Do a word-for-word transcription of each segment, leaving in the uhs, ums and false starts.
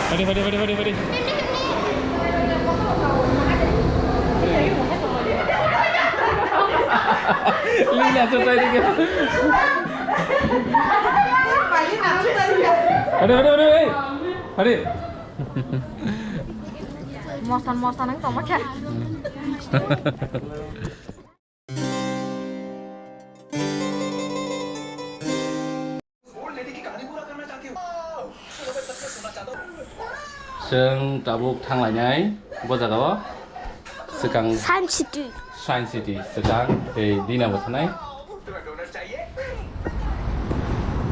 Padi, padi, padi, padi, padi. Lina, chutai dikhe. Padi, padi, padi, padi. Padi. Mostan, mostan ang tongma khe. Chwng tabuk thanglainai bo jagao swkang Science City. Science City swkang tei Lina bo thanai.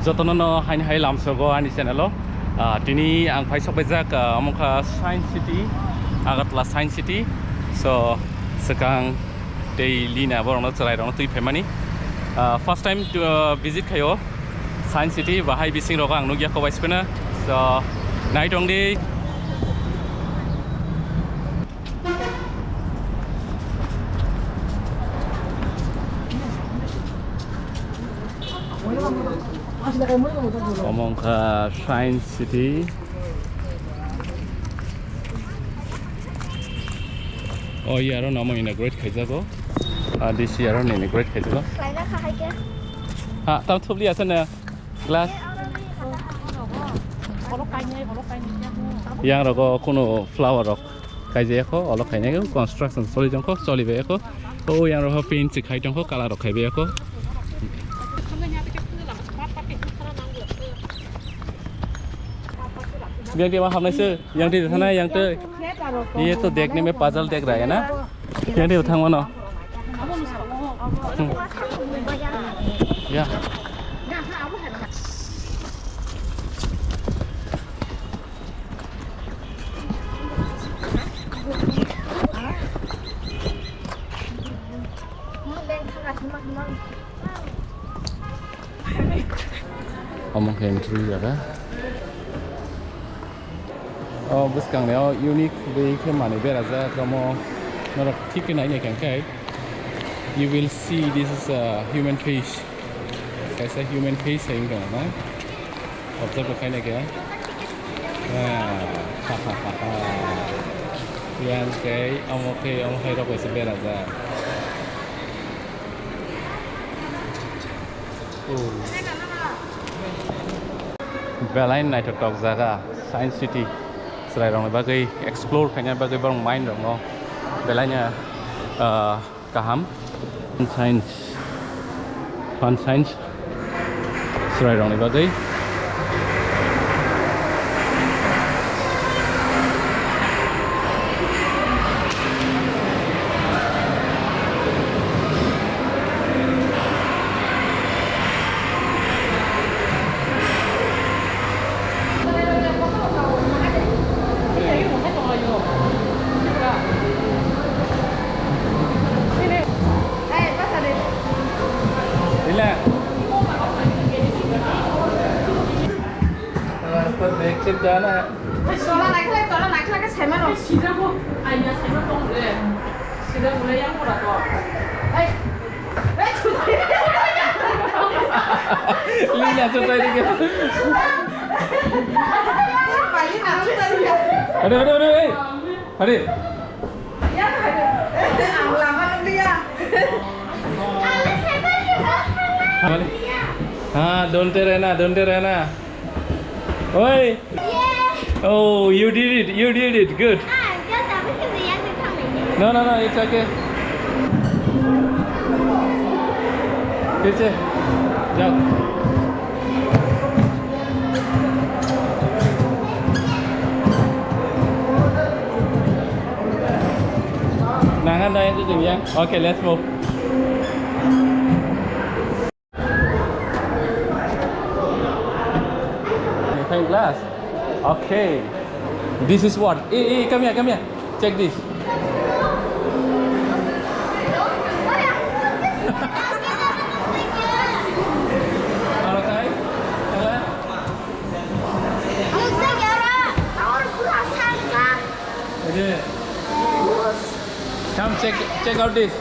Jotono no haini hai lamsogo ani channel o. Ah, tini ang phai sokbaijak, ah, omo kha Science City, Agartala Science City. So, swkang tei Lina borokno chwrairokno twi phaimani. Ah, first time to, ah, visit khaio Science City, bahai bising rogo ang nukya kobai sukuna. So, naitong di. Omo wngkha Science City. O, iya, aro namo inaugurate khaijago. Ah, D C aro inaugurate khaijago. Kaina kha hai khe. Ha, tam thubli asa na glass. Yang rogo kuno flower rok. Kaijaya kho, olo khainai kho, construction choli tong kho, choli bai kho. O yang rok paint se khai tong kho, colour rok khai bai kho. Yang dia hamnai se, yang dia sana, yang tu, ye to dekne mein puzzle dekh raha hai na? Yang dia thang mano. Hmm. Ya. Omo khe entry jaga. O bwskang ni o unique bai khe manwi berajak, omo norok thik khe nai nai kha khe you will see this is a human face. Kaisa human face hai wngkha na? Observe bo khaina khe. Ah, ha, ha, ha, ha. Yang khe, omo khe, omo hai rok bai se berajak. Oh. Belai naithotok jaga, Science City. Chwrairokni bagwi explore khaina bagwi borok mind rokno belai no, ah, kaham. Fun science, fun science chwrairokni bagwi. Relax. Bag check jana. Tola naikhlai, tola naikhlai khe saimano. Sijago, aina saimano tong le. Sijago le yang ora to. Ai. Lina chutai dikhe. Ade, ade, ade, ade. Ade. Ha, don't tell Rena, don't tell Rena. Oi. Oh, you did it, you did it, good. No, no, no, it's okay. It's okay. Jao. Nangan dai tu yang. Okay, let's move. Magnifying glass. Okay. This is what? Hey, hey, come here, come here. Check this. Okay. Come check, check out this.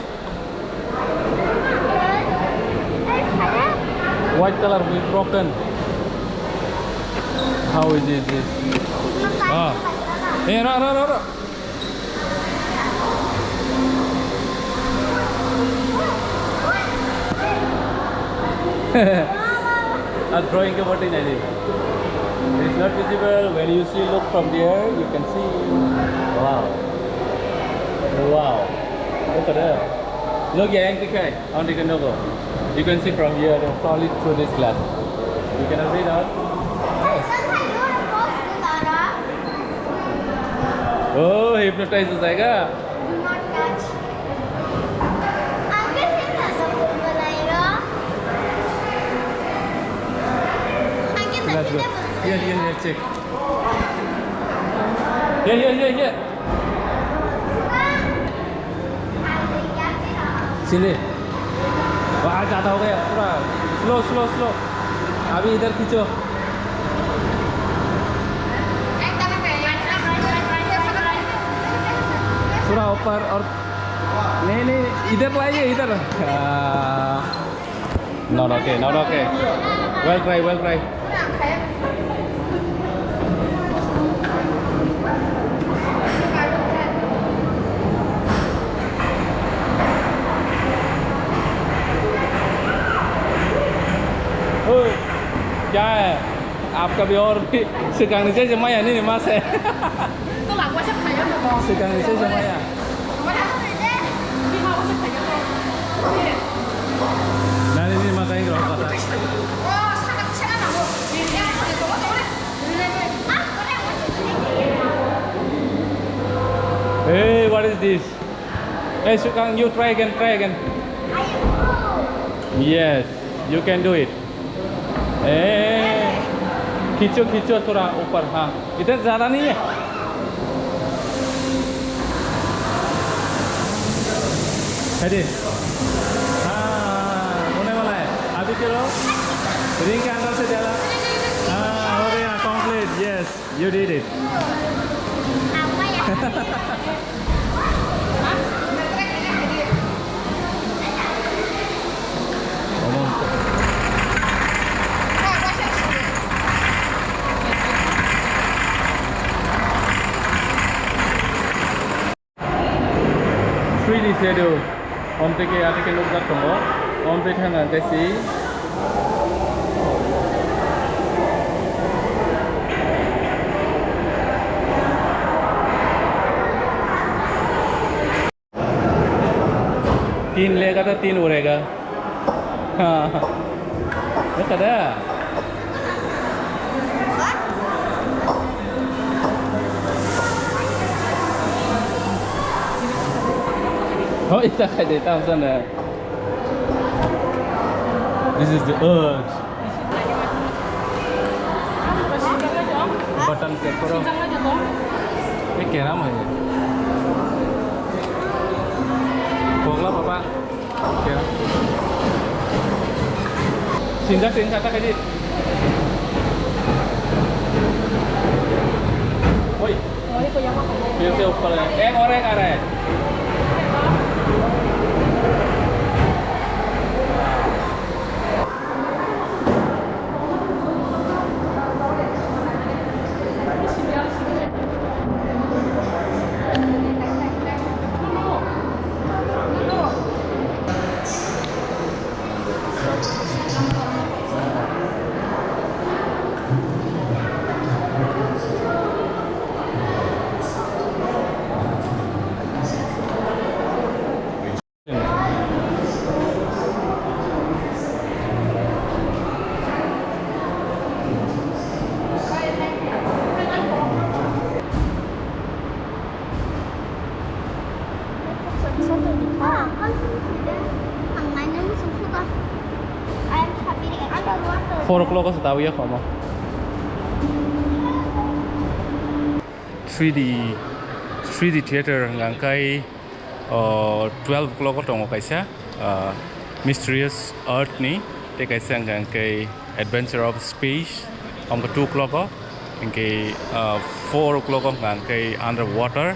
White color will broken. How is it? This? Ah. Eh, ra, ra, ra, ra. Ah, drawing ke botting ini. It's not visible. When you see, look from there, you can see. Wow. Wow. Look at that. Look, yeah, yang tikai. Only can go. You can see from here, solid through this glass. You can read out. Yes. Oh, hypnotize हो जाएगा। Let's go. Here, here, here, check. Here, here, here, here. Chile. वहाँ ज़्यादा हो गया, थोड़ा slow, slow, slow। अभी इधर खींचो। थोड़ा ऊपर और, नहीं, नहीं, इधर लाइए, इधर। आ, Not okay, not okay. Well try, well try. Oi, kya hai? Aap kabhi aur bhi swkangni je je maya ni ma se. Swkangni je je maya. Nani ni ma kain rok kata. Hey, what is this? Hey, Sukang, you try again, try again. Yes, you can do it. ए, खींचो, खींचो थोड़ा ऊपर, हाँ। इधर ज़्यादा नहीं है। है जी। हाँ, होने वाला है। अभी चलो। रिंग के अंदर से ज़्यादा। हाँ, हो गया, complete, yes। You did it. Three D shadow. Om teke ateke nukjak tongo. Om teke thang ang tesi. तीन लेगा तो तीन उड़ेगा। हाँ। Look at that. Oh, ita khai de tam sana. This is the earth. Button check karo. Ye kya naam hai? Pogla papa. Sinjak, sinjak, tak aja. Oi. Phir se upar hai. Ek aur ek aa raha hai. Four o'clock o se dawi ya khomo. Three D, three D theater hwnkha hwnkhe, o, twelve o'clock o tongo kaisa, o, Mysterious Earth ni, tei kaisa hwnkha hwnkhe Adventure of Space, hwnkha two o'clock o, hwnkhe, o, four o'clock o hwnkha hwnkhe Underwater,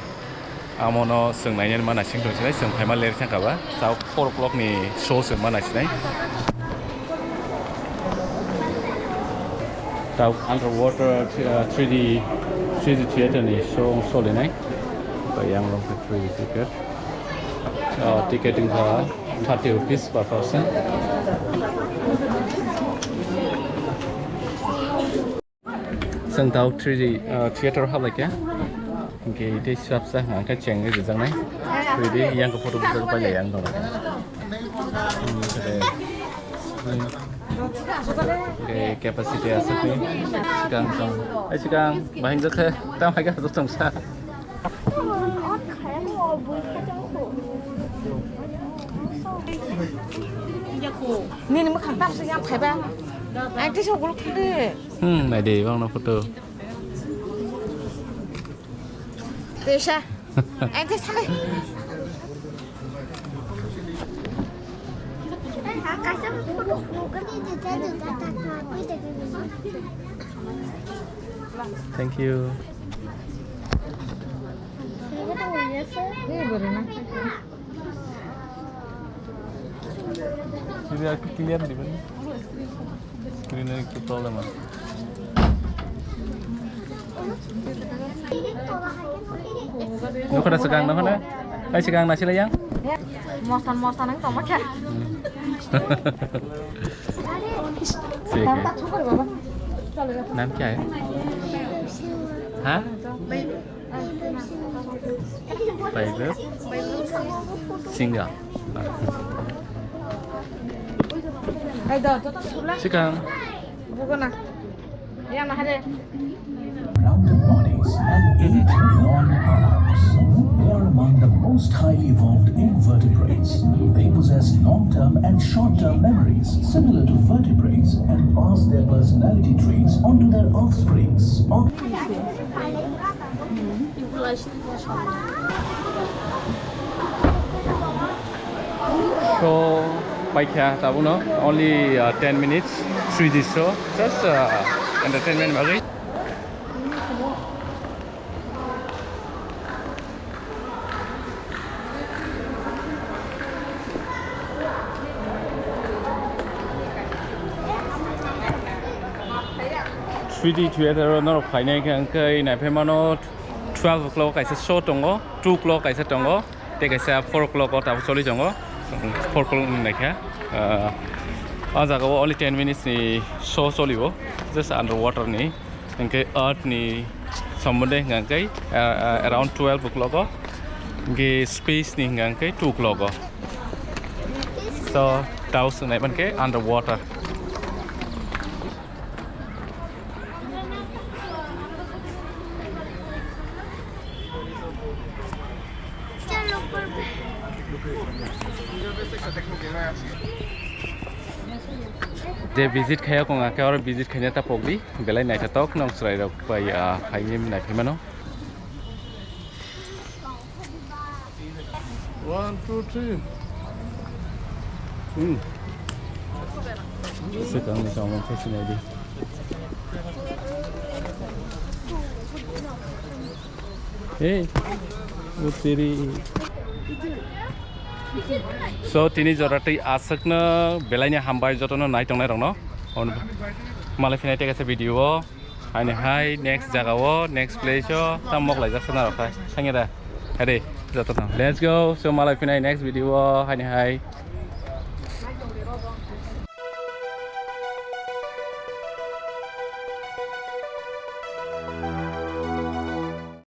amono chwng nainani ma naising tongsinai, chwng phaima ler thangkha ba, tabuk four o'clock ni show chwng ma naisinai. Underwater, uh, three D, three D theater ni show solinai. Bai yang long three D ticket. Uh, ticket wngkha thirty rupees per person. Chwng tao three D, uh, theater halaikha. Hingke tei swrapsa hwnka khe chengwi rijaknai. Three D yang photo bujak pai lai ang dong. Hmm, okay. Hingke capacity aswk ni. Sikang song. Ai sikang, bahing jakhe, tam hai kha tong sa. Nini mwkhang tam se yang phaiba. Ang tisa guluk thangdi. Hmm, nai de, bang no photo. Tisa. Ang tisa le. Thank you. Sini aku clear di mana? Screen ini problem ah. Nukho da swkang, nukho da. Hai swkang, naisila yang? Mostan, mostan ang tongma kha. Sih, oke. Naam kya hai? Ha? Five Single. Hai do, to to sula. Sikang. Bukan ah. Yang mana ada? Rounded bodies and eight long arms. They are among the most highly evolved invertebrates. They possess long-term and short-term memories similar to vertebrates and pass their personality traits onto their offsprings. Show paikha tabukno, only, uh, ten minutes, three D show, just, uh, entertainment bagwi. Three D theater o norok phainai khe hwnkhe naiphaimano twelve o'clock kaisa show tongo, two o'clock kaisa tongo, tei kaisa four o'clock o tabuk choli tongo, four o'clock ni naikha. Ah, o jaga o only ten minutes ni show choli o, just underwater ni. Hingke earth ni sombonde hingka kei, ah, ah, around twelve o'clock o, hingke space ni hingka kei two o'clock o. So, tao swngnai mankhe underwater. Je visit khaya kong ake oro visit khaina ta pogdi, belai naithotok nong chwrai rok bai, ah, phaini naiphaimano. One, two, three. Hmm. Sikang ni samung khe sinai di. Hey, o teri. So, tini jora tei aswkno belaini hambai jotono nai tongnai rokno. Malai phinai tei kaisa video o. Haini hai next jaga o, next place o, tam mok laijak sana rok hai. Thangya da. Hade, jotono. Let's go. So, malai phinai next video o, haini hai.